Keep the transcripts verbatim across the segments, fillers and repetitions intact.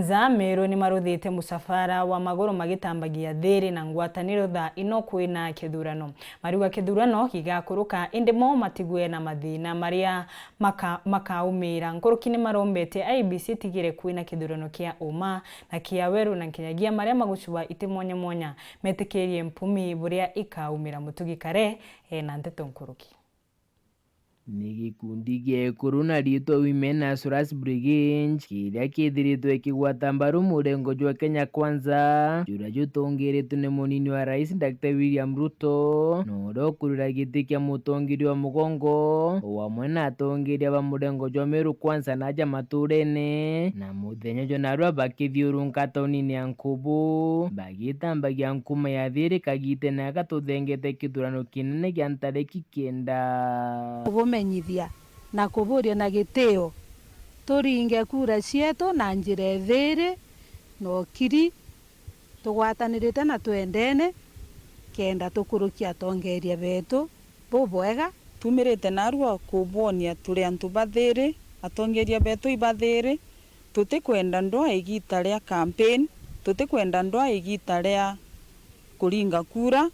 Kwanza, Meru ni maruthite musafara wa maguru magitambagia thiri na ngwataniro thaa ino kwina kithurano. Mariuga kithurano gigakuruka, indi mo matigwe na mathina maria maka-, makaumira. Nkuruki ni marombete I E B C itigire kwina kithurano kia uma na kia weru, na nkinyagia maria magucuba iti mwanya mwanya metikirie mpumi buria ikaumira. Mutugi Kare ena nteto nkuruki. Ni gikundi gia ekuru na riitwa Women Assurance Brigade, kiria kithiritwe kigwata mbaru murengo jwa Kenya Kwanza, juria jutongeretwe ni munini wa rais Doctor William Ruto, na uria ukurira giti kia mutongeria wa mugongo, o amwe na atongeria ba murengo jwa Meru Kwanza na aja maturene, na muthenya jwa narua bakithiurunka taunini ya Nkubu, bagitambagia nkuma ya thiri kagitene aka tuthengete kithurano kinene gia ntariki kenda. Kubumenyithia na kuburia na gitio, turinge kura cietu na njira ithiri na ukiri, tugwatanirite na twendene, kenda tukurukia atongeria betu bubwega. Tumirite narua kubwonia turi antu bathiri, atongeria betu ibathiri, tutikwenda ndwaa igita ria campaign, tutikwenda ndwaa igita ria kuringa kura,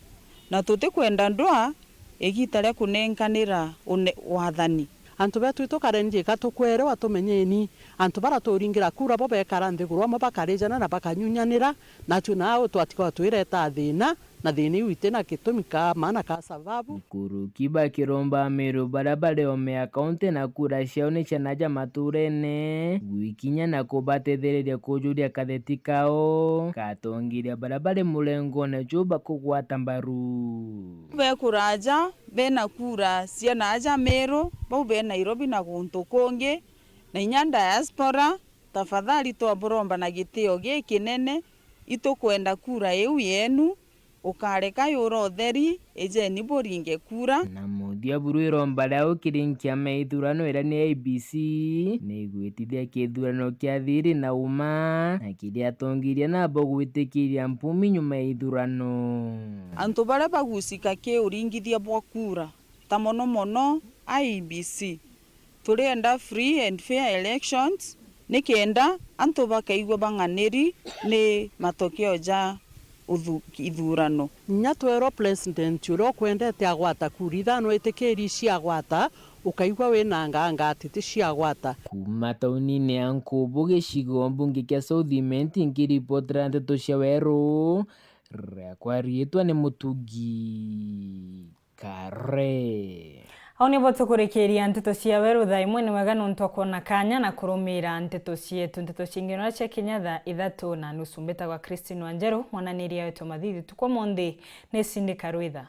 na tutikwenda ndwaa igita ria kunenkanira une-, wathani. Antu betu itukare njika tukwerewa, tumenyeni. Antu bara turingira kura bo bekara nthiguru amwe bakarijana na bakanyunyanira, natwi nao twatigwa twireta thina, na thina iu iti na gitumi ka maana ka sababu. Nkuruki bakiromba Ameru baria bari o mea kaunti na kura ciao ni cia naja maturene, gwikinya na kubatethereria kujuria katheti kao, katongeria baria bari murengone juu bakugwata mbaru. Be kuraja, bena kura cia naaja Meru, bau be Nairobi na guntu kungi, na inya diaspora, tafadhali twaburomba na gitio gikinene, itukwenda kura iu yenu, ukareka yura utheri, ijeni buringe kura. Na muthia buru iromba riao kiri nkiama ya ithurano iria ni I E B C, ni igwitithia kithurano kia thiri na uma, na kiria atongeria nabo gwitikiria mpumi nyuma ya ithurano. Antu baria bagucika ki uringithia bwa kura, ta mono mono I E B C, turienda free and fair elections, nikenda antu bakaigua bang'aniri ni matokeo ja uthu-, ithurano. Inya twerwa president uria ukwendete agwata kura ithano, itikiri ciagwata, ukaigua wina nganga ati ti ciagwata. Kuma taunini ya Nkubu, gicigo mbunge kia South Imenti, nkiripotera nteto cia Weru, riakwa riitwa ni Mutugi Kare. Au nibo tukurikiria nteto cia Weru thaa imwe. Ni wega nontu wa kwona kanya na kurumira nteto cietu. Nteto cingi na cia kinya thaa ithatu na nusu. Mbitagwa Christine Wanjeru, mwananiria wetu mathithi tukwa monthe ni Cindy Karwitha.